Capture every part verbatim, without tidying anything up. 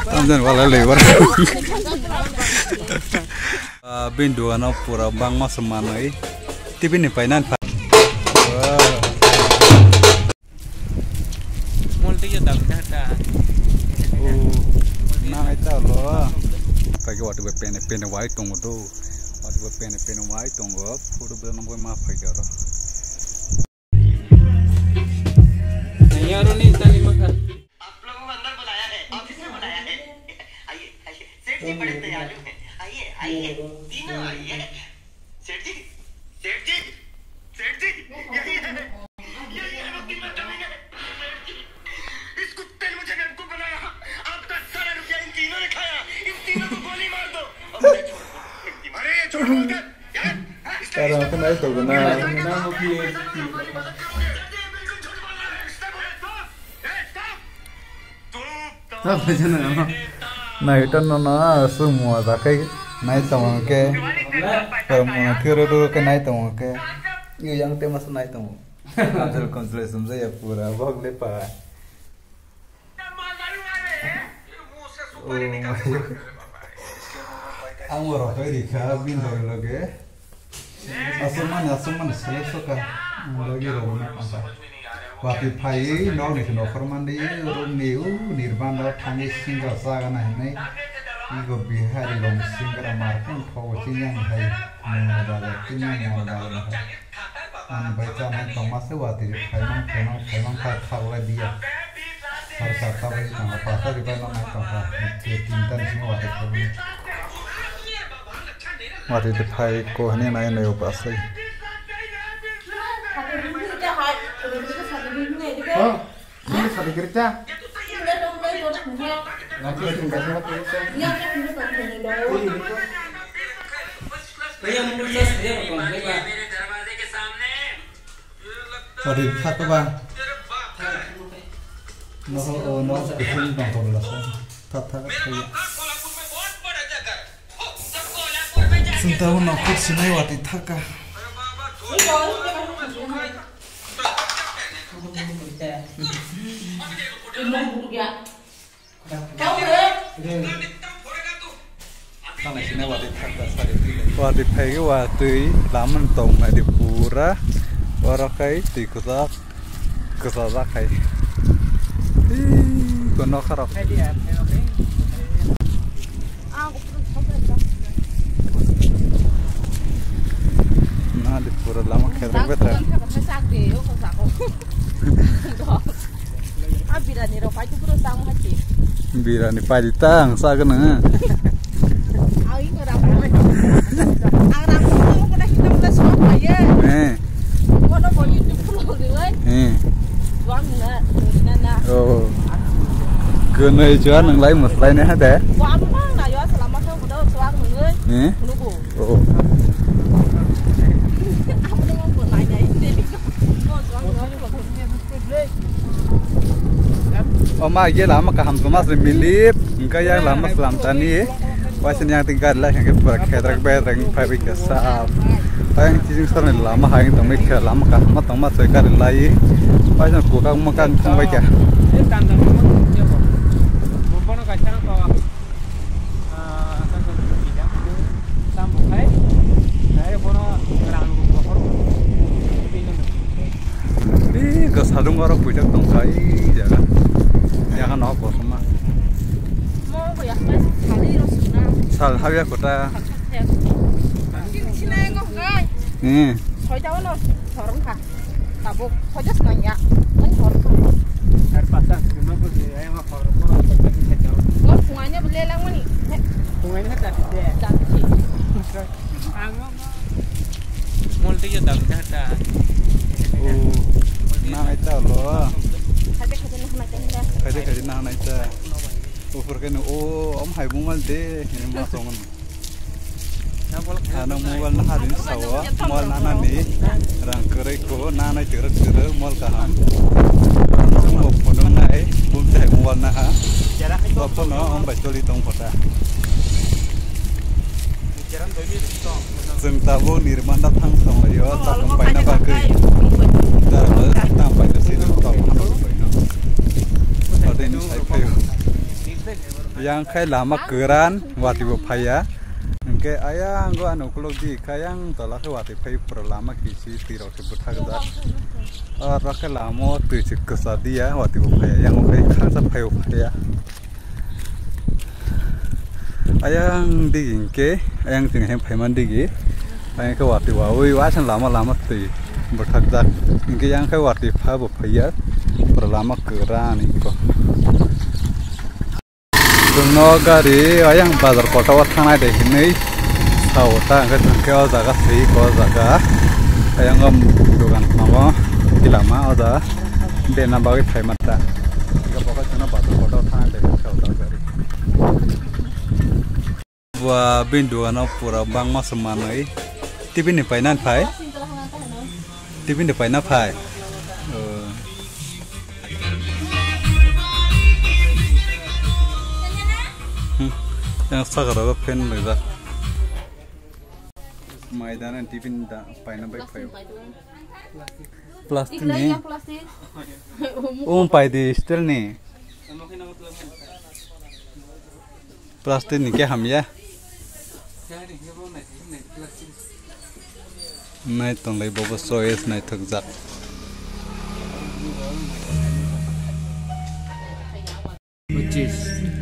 Tamjani wala lebar. Ah, bini dogano pura bangma se manwi. T V ni paina pha. Multi ya dam da ta. Oh, na hai ta lo. Pakai wati be pene pene wai tongo do. Wati be pene pene wai tongo. Photo be nang ma pakai ro. Yaro ni tali makan. आप लोगों को अंदर बुलाया है, ऑफिस में बुलाया है। आइए, आइए। सेठ जी बड़े दयालु हैं। आइए, आइए, तीनों आइए। सेठ जी, सेठ जी, सेठ जी, यही है, यही है वो तीनों जमीनें। सेठ जी, इस कुत्ते ने मुझे बेवकूफ बनाया। आपका सारा रुपया इन तीनों ने खाया। इन तीनों को गोली मार दो। अरे, ये झूठ बोलते हैं। Tara ang khwnai tongo na. Nai to no no sung mo da kai nai tongo ke. Kar mo thiro ro ke nai tongo ke. Yo yang te mas nai tongo. Consolation ja ya pura bok le pa. Oh my. Ang bo rok bai rikha bini loge loge. Aswk mani, aswk mani selek soka. Ang logi rok no pangkha. Wati phai nok ni nokhor mandi room ni u nirban rok thangwi singra chaga na hinwi. Igo bihari rok singra markhang thogo chinyang hai. Mona bazar chinyang mona bazar hai. Ang bai cha nai tongma se watwi phaimang phaimang phaimang kha kha wlai diya. Sar sar ta bai tongkha pasta ribai no nai tongkha. Ke tinta ni simi watwi phaimang. Watwi de phai ko hini nai nai o pasai. Ha? Ini satu kerja. Sorry, thak ba. No, oh, no, kuching bang ko bela sa. Thak, thak, thak. Sinta mo no khuk sinai wati thaka. Watwi phai watwi lamani tong nai di pura. Oro khai twi kwchak kwchajak khai. Ih, ko nokha rok. Nali pura lama kherak betra. Ah, birani rok pai tu pura sang hati. Birani pai di tang sa gana. Ang iko rang. Ang rang ko ko na hinam na sok pai ye. Eh. Ko na boli tu pura ni lai. Eh. Wang na, na na. Oh. Gwnwi jua nang lai muslai ne ha de. Wang mang na yo salama ko ko da suang nang lai. Eh? Nugo. Oh. Apa ni mau ko nai nai de. Ko suang nang ko. O ma ye lama kaham toma se milip, engka yang lama selam tani. Waisa yang tinggal lah yang pura khedrak bedrak phai bai kasa. Yang cijing sar lama hai tong mai khe lama kaham tong ma soi kar lai. Waisa kokak mokak tong bai kya. Ni gasa dong aro puijak tong kha i jaga. Yaha no kosom ma. Sal habya kota. Ni. Soita ono sorong kha. Tabuk hojas nanya. Ang hor kha. Ar pasa sima ko je ay ma hor ko. Mo phungaine bole lang mani. Phungaine ta de. Multi ya dam da ta. Oh, na hai ta lo. Khade khade na hai ta. Khade khade na hai ta. Ufur ke no, oh, om hai bungal de, ini ma songon. Ano mobile na harin sawa, mobile na nani, rang kerai ko, na nai tirak tirak, mobile kaham. Mo phone nai, bum te mobile na ha. Ba phone no, om bai choli tong kota. Chwng tabuk nirmanda thang tong laio, chakung paina bagwi. Tabuk tang paina sino tabuk hano paina. Yang khai lama kwran, watwi bo phaiya. Hwnkhe ayang go ano ukulok di khai yang tola khe watwi phai pura lama kisi twi rok se bwthak jak. Oro khe lama o twi se kwchar diya, watwi bo phaiya, yang khai khangsa phai bo phaiya. Ayang digi hwnkhe, ayang chwng hem phaiman digi. Ayang khe watwi wawi waisa lama lama twi bwthak jak. Hwnkhe yang khai watwi pha bo phaiya. Pura lama kwran iko. Chwngno gari ayang bazar kotor o thangnai de hinwi sao ta, hwnkhe chwng khe o jaga swi ko jaga ayang o dogan tongo, kilama o jaga berna bagwi phaima ta. Eko bokol chwngno bazar kotor o thangnai de hinwi sao ta gari. Bua bini dogano pura bangma se manwi. Tibini paina phai? Tibini paina phai? Oh. Hmm. Yang sakaro fan rijak. Maidana tibini da paina bai phai. Plastic ni? Um pai di steel ni. Plastic ni khe hamya. Nai tonglai bobo choice naithok jak.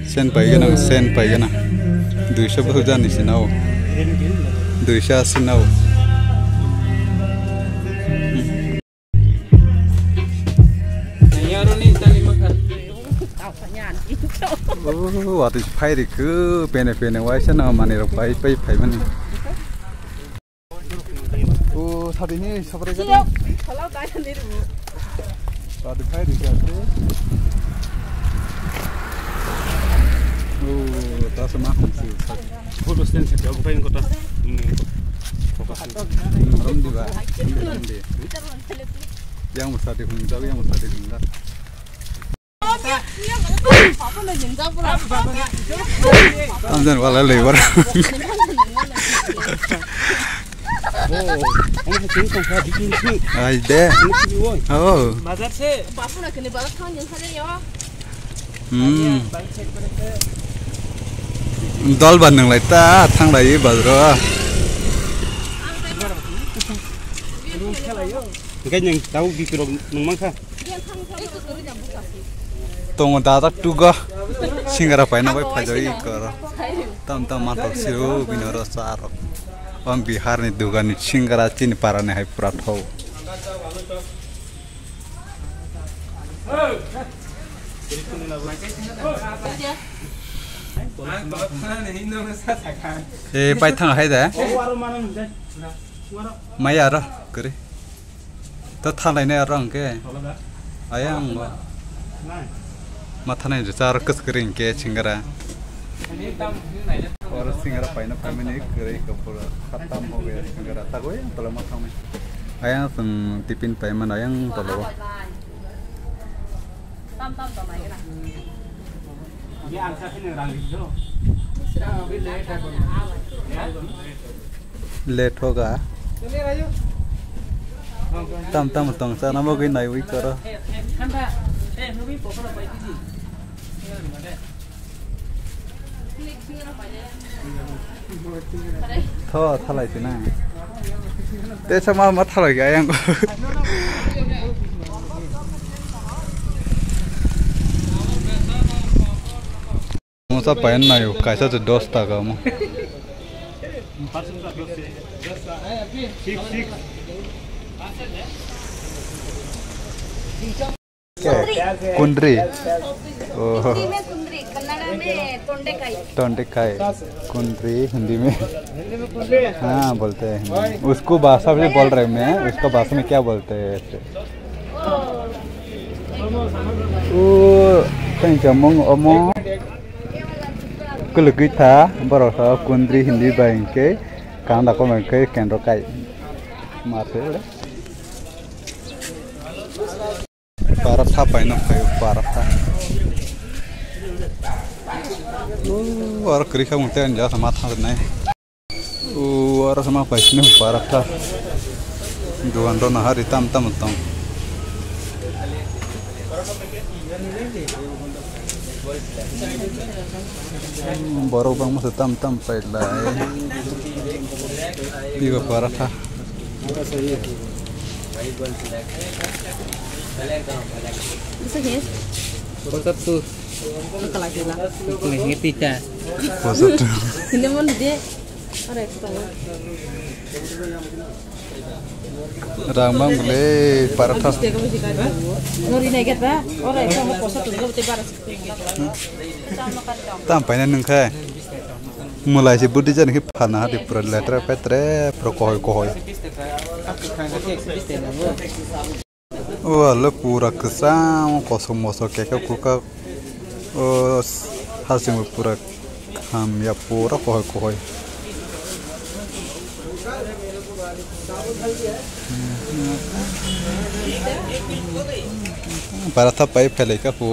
Sen pai gana, sen pai gana. Duiso bwswk jani sinao. Duiso asi nao. Oh, watwi phai rikhu, pene pene waisa no manwi rok pai pai phaimani. Oh, sadi ni sabra. Sadi phai rikhu ate. Oh, ta sama hum si. Photo stand se jago pai kota. Hmm, rom diba. Rom di. Yang musadi hum jago, yang musadi hum jago. Amjan wala lebar. Ai de. Oh. Hmm. Dol ba nang lai ta thang lai bazar o. Hingke nang tau bikrok nang mangkha. Tongo dadak tugo singara paina bai phajai koro. Tam tam mantok sio bini oro sa rok. Om Bihar ni dugan ni singara chini para ni hai pura thau. E pai thang hai da. Mai aro kari. To thalai ne aro hwnkhe. Ayang bo. Ma thanai rwchar kwchwrwi hwnkhe singara. Oro singara paina phaimani kwrwi kwpura khatam hobe singara tagwi tolama thangwi. Ayang chwng tiffin paimani ayang tolo. Let hoga. Tam tam tong sana bagwi naiwi koro. Tho thalai sina. Te sama ma thalai ga yang. Mosa payan nayo, kaisa se dos taka mo. Kundri. Oh. Hindi में कुंदरी, कन्नड़ा में तोंडेकाई। तोंडेकाई, कुंदरी हिंदी में। हाँ, बोलते हैं हिंदी में। उसको भाषा भी बोल रहे मैं, उसका भाषा में क्या बोलते हैं ऐसे? Oh. O thank you, mung omo. Kulugui tha, borok sa kundri hindi bai hingke, kanda kom hingke kendro kai. Mate le. Paratha paino khai paratha. O, aro kri kha mungte anja sama tha nai. O, aro sama paisini paratha. Duan rona hari tam tam tong. Borok bangma se tam tam pailai. Pigo paratha. Bisa, Hes? Pochattor. Kalai sila. Ini pita. Pochattor. Ini mon de. Ore, tongo. Rang mang bole paratha. Bish taka besi kari. Nori nai geta. Ore, tongo pochattor. Tam paina nung khe. Mulai se budi jani khe phana hadi pura letra petre pura kohoi kohoi. O le pura kwchang kosok mosok kekak kukak. O hasing pura hamya pura kohoi kohoi. Paratha pai phelai ka pu.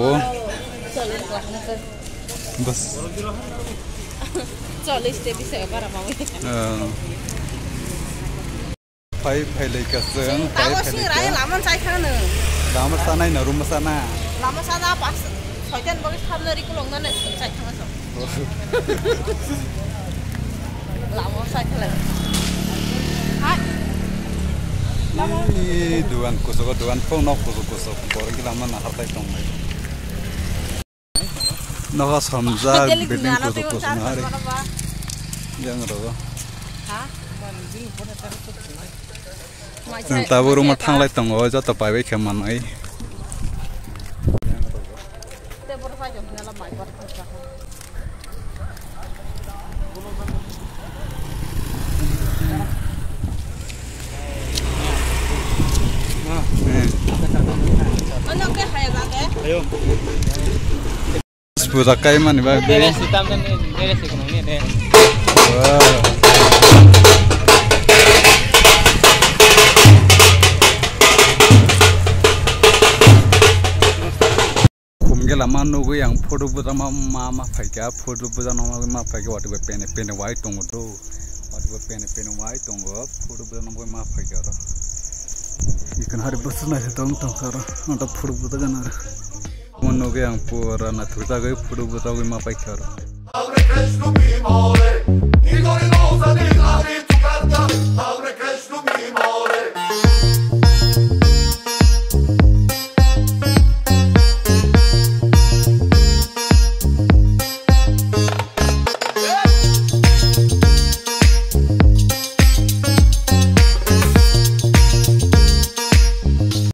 Bas. Cholish te bisa bara mawi. Ah. Pai phelai ka chwng, pai phelai ka. Tamo sing rai lama chai khana. Lama sanai na room sana. Lama sana pas soitan bagi sabna rikulong na chai khana so. Lama sai khala. Hai. Ih, duan kusuk, duan phone nok kusuk kusuk. Borok lama na hartai tong nai. Nogo somjak building kuchuk kuchuk no hari. Yang rogo. Chwng tabuk room o thanglai tongo, joto paibai khe manwi. Puja kai mani ba. Wow. Khum gela ma nugui ang photo buja ma, ma, ma phaikha, photo buja no ma, ma phaikha, wati bai pene, pene wai tongo do, wati bai pene, pene wai tongo, photo buja no ma phaikha ro. Ikan hari bwswk naising tong tong kha ro, ang ta photo buja gana ro. Mo nugui ang pura naithok jagwi photo buja gwi ma paikha ro.